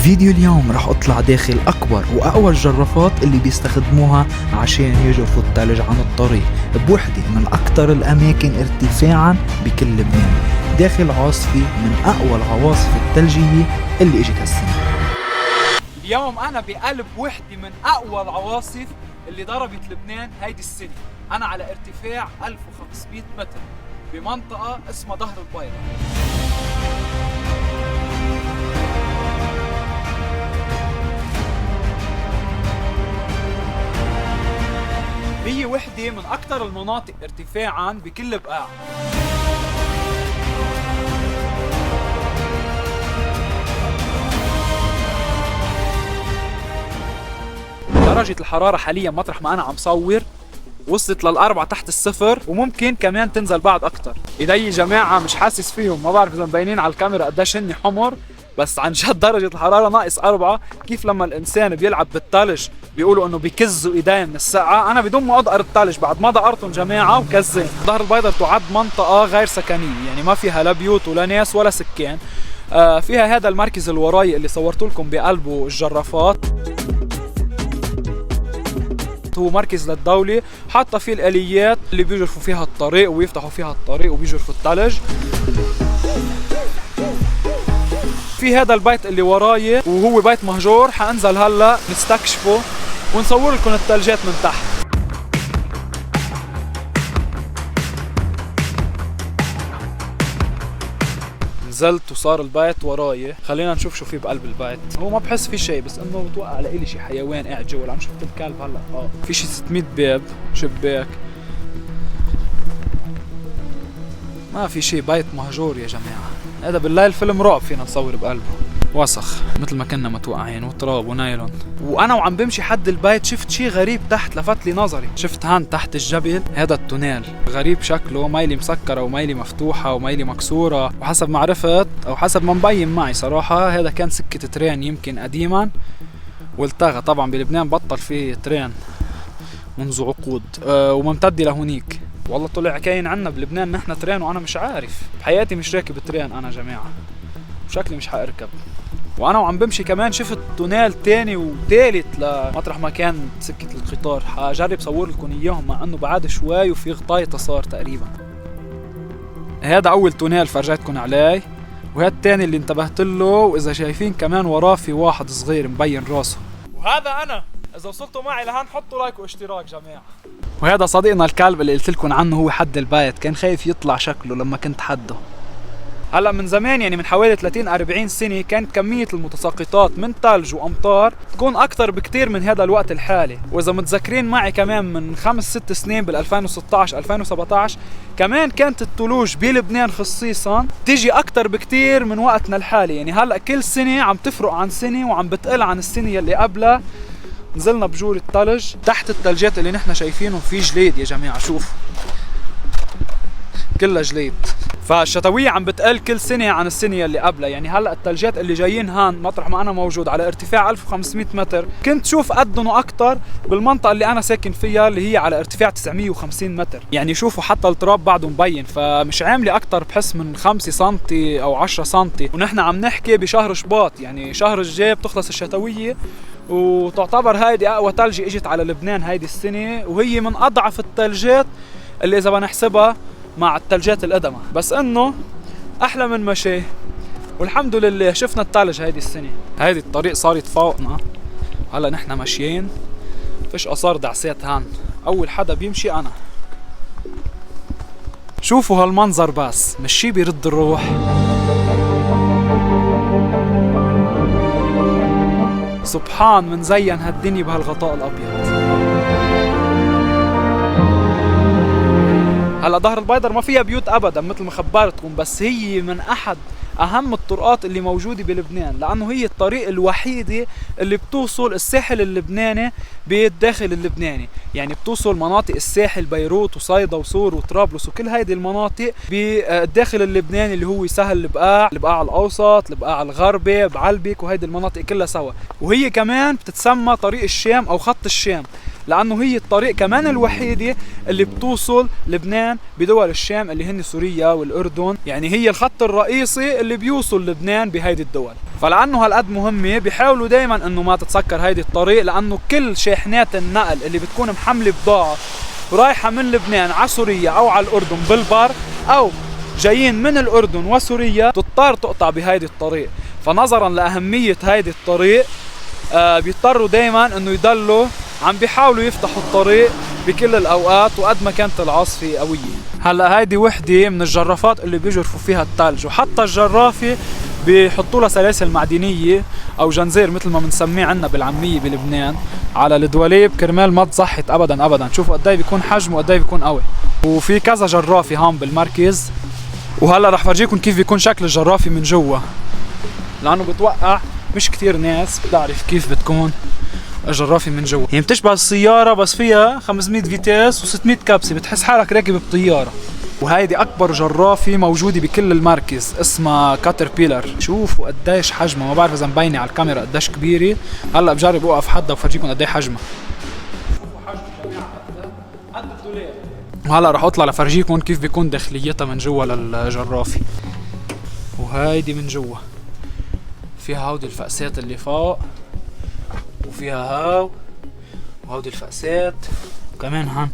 بفيديو اليوم رح اطلع داخل اكبر واقوى الجرافات اللي بيستخدموها عشان يجرفوا الثلج عن الطريق بوحدة من اكثر الاماكن ارتفاعا بكل لبنان، داخل عاصفة من اقوى العواصف الثلجية اللي اجت هالسنة. اليوم انا بقلب وحدة من اقوى العواصف اللي ضربت لبنان هيدي السنة. انا على ارتفاع 1500 متر بمنطقة اسمها ظهر البيضة. هي وحدة من أكثر المناطق ارتفاعاً بكل بقاع. درجة الحرارة حالياً مطرح ما أنا عم صور وصلت لل4 تحت الصفر، وممكن كمان تنزل بعد أكتر. إيدي جماعة مش حاسس فيهم، ما بعرف إذا مبينين على الكاميرا قديش هني حمر، بس عن جد درجة الحرارة -4. كيف لما الإنسان بيلعب بالثلج بيقولوا إنه بيكزوا إيديه من السقعة، أنا بدون ما أدقر الثلج بعد ما دقرتهم جماعة وكزين. ظهر البيضة تعد منطقة غير سكنية، يعني ما فيها لا بيوت ولا ناس ولا سكان. فيها هذا المركز الوراي اللي صورت لكم بقلبه الجرافات، هو مركز للدولة حاطة فيه الآليات اللي بيجرفوا فيها الطريق ويفتحوا فيها الطريق وبيجرفوا الثلج. في هذا البيت اللي وراي وهو بيت مهجور، حانزل هلا نستكشفه ونصور لكم الثلجات من تحت. نزلت وصار البيت وراي، خلينا نشوف شو في بقلب البيت. هو ما بحس في شيء، بس انه بتوقع لإلي شي حيوان قاعد جوا. عم شفت الكلب هلا، في شي 600 باب شباك، ما في شيء، بيت مهجور يا جماعة. هذا بالليل فيلم رعب فينا نصور بقلبه، وسخ مثل ما كنا متوقعين، وتراب ونايلون. وانا وعم بمشي حد البيت شفت شيء غريب تحت لفت لي نظري. شفت هان تحت الجبل هذا التونيل غريب شكله، ميلي مسكره وميلي مفتوحة وميلي مكسورة، وحسب ما عرفت او حسب ما مبين معي صراحة هذا كان سكة train يمكن قديما والتغى. طبعا بلبنان بطل فيه train منذ عقود، وممتد لهونيك. والله طلع كاين عنا بلبنان نحن train وانا مش عارف، بحياتي مش راكب train انا جماعة، وشكلي مش حاركب. وانا وعم بمشي كمان شفت تونيل تاني وثالث لمطرح ما كان سكة القطار. حجرب صور لكم اياهم مع انه بعد شوي وفي غطاية صار تقريبا. هذا اول تونيل فرجيتكم عليه، وهذا الثاني اللي انتبهت له، واذا شايفين كمان وراه في واحد صغير مبين راسه. وهذا انا، اذا وصلتوا معي لهون حطوا like واشتراك جماعة. وهذا صديقنا الكلب اللي قلت لكم عنه هو حد البيت، كان خايف يطلع شكله لما كنت حده. هلا من زمان يعني من حوالي 30-40 سنة كانت كمية المتساقطات من ثلج وامطار تكون اكثر بكثير من هذا الوقت الحالي. واذا متذكرين معي كمان من 5-6 سنين بال 2016 2017 كمان كانت الثلوج بلبنان خصيصا تيجي اكثر بكثير من وقتنا الحالي. يعني هلا كل سنة عم تفرق عن سنة وعم بتقل عن السنة اللي قبلها. نزلنا بجور الثلج، تحت الثلجات اللي نحن شايفينهم في جليد يا جماعة، شوفوا كلها جليد. فالشتوية عم بتقل كل سنة عن السنة اللي قبلها. يعني هلا الثلجات اللي جايين هان مطرح ما أنا موجود على ارتفاع 1500 متر كنت شوف قدهم أكثر بالمنطقة اللي أنا ساكن فيها اللي هي على ارتفاع 950 متر. يعني شوفوا حتى التراب بعده مبين، فمش عاملة أكثر بحس من 5 سنتي أو 10 سنتي، ونحن عم نحكي بشهر شباط، يعني شهر الجاي بتخلص الشتوية، وتعتبر هيدي أقوى ثلجة اجت على لبنان هيدي السنة، وهي من أضعف الثلجات اللي إذا بنحسبها مع الثلجات القدمة، بس انه احلى من مشي. والحمد لله شفنا الثلج هيدي السنة. هيدي الطريق صارت فوقنا، هلا نحن ماشيين فيش اثار دعسات هان، اول حدا بيمشي انا. شوفوا هالمنظر بس، مش شي بيرد الروح. سبحان من زين هالدنيا بهالغطاء الابيض. هلا ظهر البيضر ما فيها بيوت ابدا مثل ما خبرتكم، بس هي من احد اهم الطرقات اللي موجودة بلبنان، لانه هي الطريق الوحيدة اللي بتوصل الساحل اللبناني بالداخل اللبناني. يعني بتوصل مناطق الساحل بيروت وصيدا وصور وطرابلس وكل هيدي المناطق بالداخل اللبناني اللي هو سهل البقاع، البقاع الاوسط، البقاع الغربي، بعلبك، وهيدي المناطق كلها سوا. وهي كمان بتتسمى طريق الشام او خط الشام، لانه هي الطريق كمان الوحيدة اللي بتوصل لبنان بدول الشام اللي هن سوريا والاردن، يعني هي الخط الرئيسي اللي بيوصل لبنان بهيدي الدول. فلانه هالقد مهمة بيحاولوا دائما انه ما تتسكر هيدي الطريق، لانه كل شاحنات النقل اللي بتكون محمله بضاعة ورايحه من لبنان على سوريا او على الاردن بالبر او جايين من الاردن وسوريا تضطر تقطع بهيدي الطريق. فنظرا لاهمية هيدي الطريق بيضطروا دائما انه يضلوا عم بيحاولوا يفتحوا الطريق بكل الاوقات وقد ما كانت العاصفة قوية. هلا هيدي وحده من الجرافات اللي بيجرفوا فيها الثلج، وحتى الجرافه بيحطوا لها سلاسل معدنية او جنزير مثل ما بنسميه عندنا بالعامية بلبنان على الدواليب كرمال ما تزحت ابدا ابدا. شوفوا قد ايه بيكون حجمه وقد ايه بيكون قوي. وفي كذا جرافه هون بالمركز، وهلا رح فرجيكم كيف بيكون شكل الجرافه من جوا، لانه بتوقع مش كثير ناس بتعرف كيف بتكون الجرافه من جوا. هي بتشبه السيارة بس فيها 500 vitesse و600 كبسة، بتحس حالك راكب بطيارة. وهيدي اكبر جرافه موجودة بكل المركز، اسمها كاتربيلر. شوفوا قديش حجمها، ما بعرف اذا مبينة على الكاميرا قديش كبيرة. هلا بجرب اوقف حدا وفرجيكم قديش حجمها. شوفوا حجم الجماعة قد الدولاب. وهلا رح اطلع لفرجيكم كيف بيكون داخليتها من جوا للجرافه. وهيدي من جوا فيها هودي الفأسات اللي فوق، وفيها هاو وهودي الفأسات، وكمان هون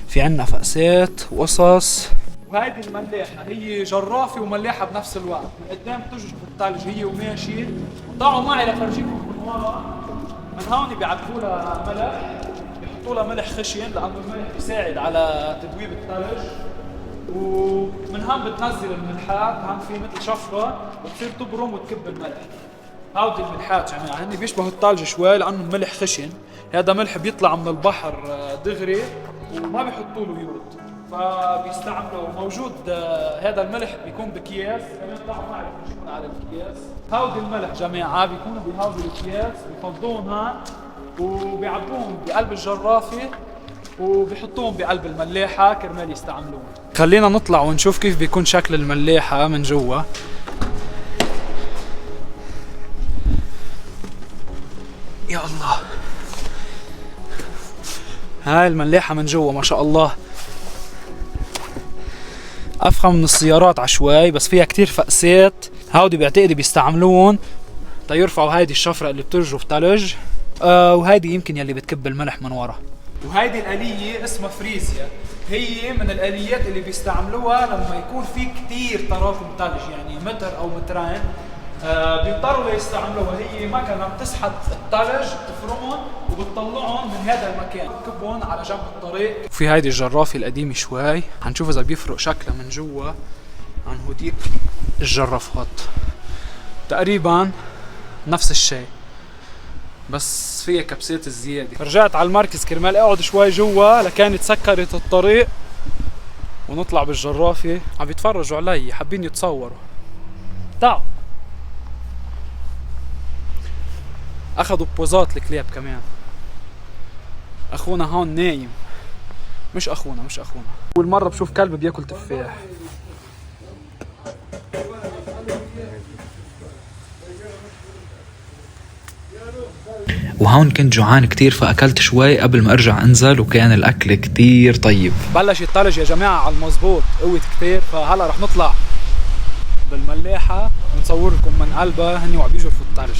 في عنا فأسات وقصص. وهيدي الملاحة هي جرافة وملاحة بنفس الوقت، من قدام بتجرف الثلج هي وماشية. ضعوا معي لفرجيكم من ورا، من هون بيعبوا لها ملح، بيحطوا لها ملح خشن لأنه الملح بيساعد على تدويب الثلج. ومن هون بتنزل الملحات، هون في مثل شفرة بتصير تبرم وتكب الملح. هودي الملحات جماعة هن بيشبهوا الثلج شوي لأنه ملح خشن، هذا ملح بيطلع من البحر دغري وما بيحطوا له يود، فبيستعملوا. موجود هذا الملح بيكون بأكياس، كمان طلعوا معي بفرجيكم على الأكياس. هودي الملح جماعة بيكونوا بهودي الأكياس، بفضوهم وبيعبوهم بقلب الجرافة وبيحطوهم بقلب الملاحة كرمال يستعملوهم. خلينا نطلع ونشوف كيف بيكون شكل الملاحة من جوا. يا الله، هاي الملاحة من جوا ما شاء الله، أفخم من السيارات عشوائي، بس فيها كتير فأسات. هودي بعتقد بيستعملون تيرفعوا هيدي الشفرة اللي بترجف ثلج، وهيدي يمكن يلي بتكب الملح من ورا. وهيدي الآلية اسمها فريزيا، هي من الآليات اللي بيستعملوها لما يكون في كتير تراكم ثلج، يعني متر أو مترين، بيضطروا ليستعملوها. هي مكنة بتسحب الثلج، بتفرمهم وبتطلعهم من هذا المكان، بتكبهم على جنب الطريق. في هيدي الجرافة القديمة شوي، حنشوف إذا بيفرق شكلها من جوا عن هوديك الجرافات. تقريبا نفس الشيء بس فيها كبسات الزيادة. رجعت على المركز كرمال اقعد شوي جوا لكان تسكرت الطريق ونطلع بالجرافة. عم يتفرجوا علي، حابين يتصوروا. تعوا، اخذوا بوزات الكلاب كمان. اخونا هون نايم، مش اخونا مش اخونا. اول مرة بشوف كلب بياكل تفاح. وهون كنت جوعان كتير فأكلت شوي قبل ما أرجع أنزل، وكان الأكل كتير طيب. بلش الثلج يا جماعة على المزبوط، قوة كتير. فهلا رح نطلع بالملاحة ونصور لكم من قلبها هني وعم بيجرفوا الثلج.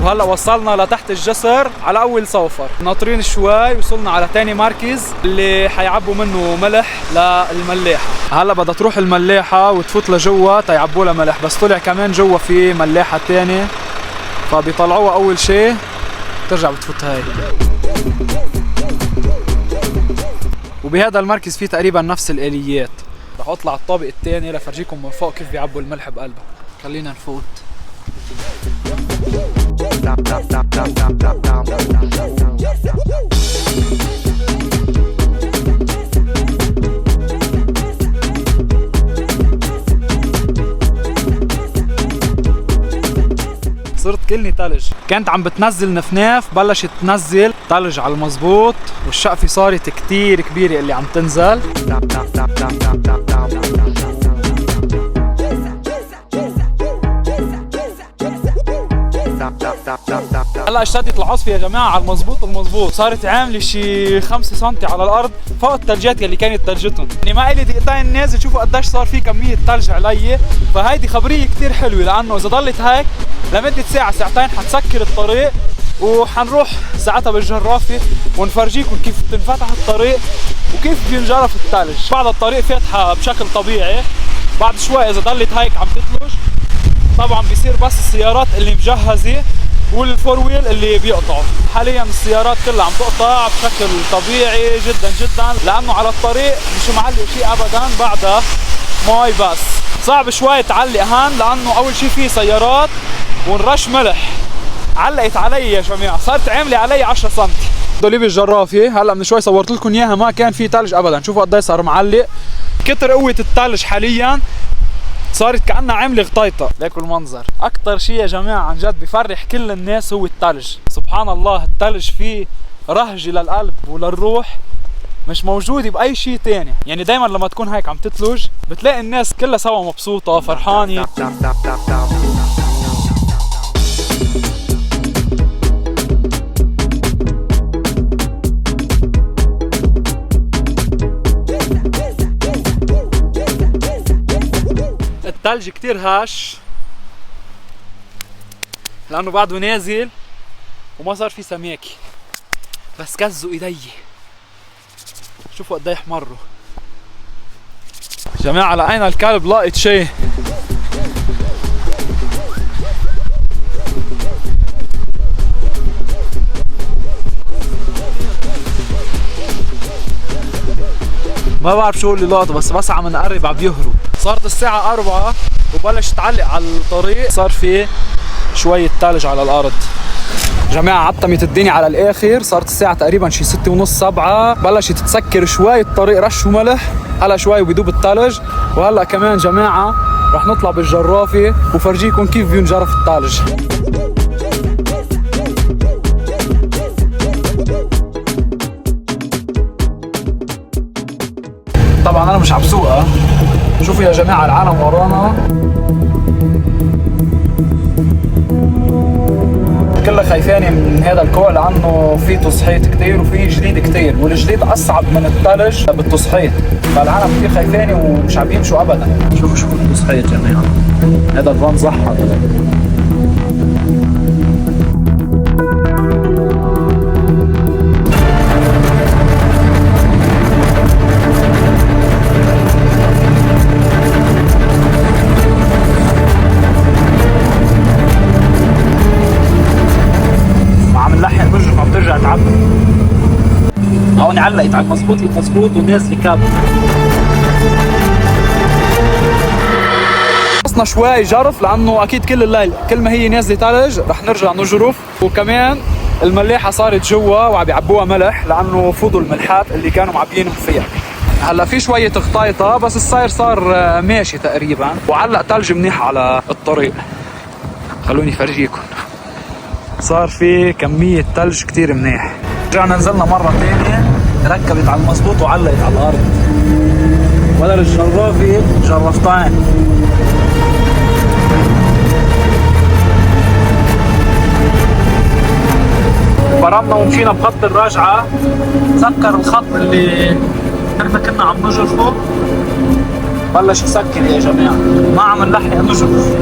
وهلا وصلنا لتحت الجسر على اول صوفر، ناطرين شوي وصلنا على ثاني مركز اللي حيعبوا منه ملح للملاحه. هلا بدها تروح الملاحة وتفوت لجوا تيعبوا لها ملح، بس طلع كمان جوا في ملاحة ثانية فبيطلعوها اول شيء ترجع بتفوت هاي. وبهذا المركز فيه تقريبا نفس الاليات. رح اطلع الطابق الثاني لفرجيكم من فوق كيف بيعبوا الملح بقلبها. خلينا نفوت. صرت تقلني ثلج. كانت عم بتنزل نفناف، بلشت تنزل ثلج على المزبوط، والشقفه صارت كتير كبيرة اللي عم تنزل. هلا اشتدت العاصفة يا جماعة على المزبوط المزبوط، صارت عامله شي 5 سم على الارض فوق الثلجات يلي كانت ثلجتهم. يعني ما الي دقيقتين نازل، شوفوا قديش صار في كمية ثلج علي. فهيدي خبرية كثير حلوة، لانه اذا ضلت هيك لمدة ساعة ساعتين حتسكر الطريق، وحنروح ساعتها بالجرافه ونفرجيكم كيف بتنفتح الطريق وكيف بينجرف الثلج. بعد الطريق فاتحة بشكل طبيعي، بعد شوي اذا ضلت هيك عم تثلج طبعا بيصير بس السيارات اللي مجهزة وال four wheel اللي بيقطعوا. حاليا السيارات كلها عم تقطع بشكل طبيعي جدا جدا، لانه على الطريق مش معلق شيء ابدا، بعدها مي بس. صعب شوي تعلق هان لانه اول شيء في سيارات ونرش ملح. علقت علي يا جماعة، صارت عامله علي 10 سم. دوليب الجرافه هلا من شوي صورت لكم اياها، ما كان في ثلج ابدا، شوفوا قد ايه صار معلق. كتر قوة الثلج حاليا صارت كأنها عاملة غطيطة. ليكوا المنظر. أكتر شيء يا جماعة عن جد بفرح كل الناس هو الثلج. سبحان الله، الثلج فيه رهجة للقلب وللروح مش موجودة بأي شيء تاني. يعني دايما لما تكون هيك عم تتلج بتلاقي الناس كلها سوا مبسوطة فرحانة. الثلج كتير هاش لانه بعده نازل وما صار في سماكه، بس كزوا ايدي. شوفوا قد ايه احمروا جماعة. لقينا الكلب لاقط شيء. ما بعرف شو اللي لقطة، بس عم نقرب عم بيهرب. صارت الساعة 4 وبلش تعلق على الطريق، صار في شوية ثلج على الأرض. جماعة عتمت الدنيا على الآخر، صارت الساعة تقريبا شي 6:30 7، بلشت تسكر شوي الطريق، رش وملح، هلا شوي وبيدوب الثلج. وهلا كمان جماعة رح نطلع بالجرافة وفرجيكم كيف بينجرف الثلج. طبعا أنا مش عم بسوقها. شوفوا يا جماعة العالم ورانا كلها خايفانة من هذا الكوع، لأنه في تصحيط كتير وفي جليد كتير، والجليد أصعب من الثلج بالتصحيط، فالعالم كتير خايفانة ومش عم يمشوا أبدا. شوفوا شوفوا التصحيط يا جماعة، هذا الفان زحط. هون علقت على المظبوط المظبوط ونازلة كاب. خلصنا شوي جرف لانه اكيد كل الليل كل ما هي نازله ثلج رح نرجع نجرف، وكمان الملاحة صارت جوا وعم بيعبوها ملح لانه فضوا الملحات اللي كانوا معبيينهم فيها. هلا في شوية غطيطه بس السير صار ماشي تقريبا، وعلق ثلج منيح على الطريق. خلوني فرجيكم، صار في كمية ثلج كتير منيح. رجعنا نزلنا مرة ثانية، ركبت على المظبوط وعلقت على الأرض. بدل الجرافة جرفتين. برمنا ومشينا بخط الرجعة، سكر الخط اللي نحن كنا عم نجرفه، بلش يسكر يا جماعة، ما عم نلحق نجرف.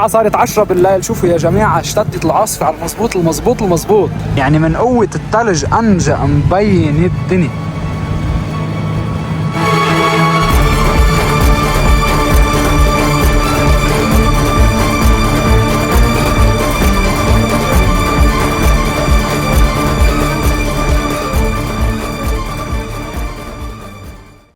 صارت 10 بالليل. شوفوا يا جماعة اشتدت العاصفة على المظبوط المظبوط المظبوط، يعني من قوة الثلج أنجأ مبين الدنيا.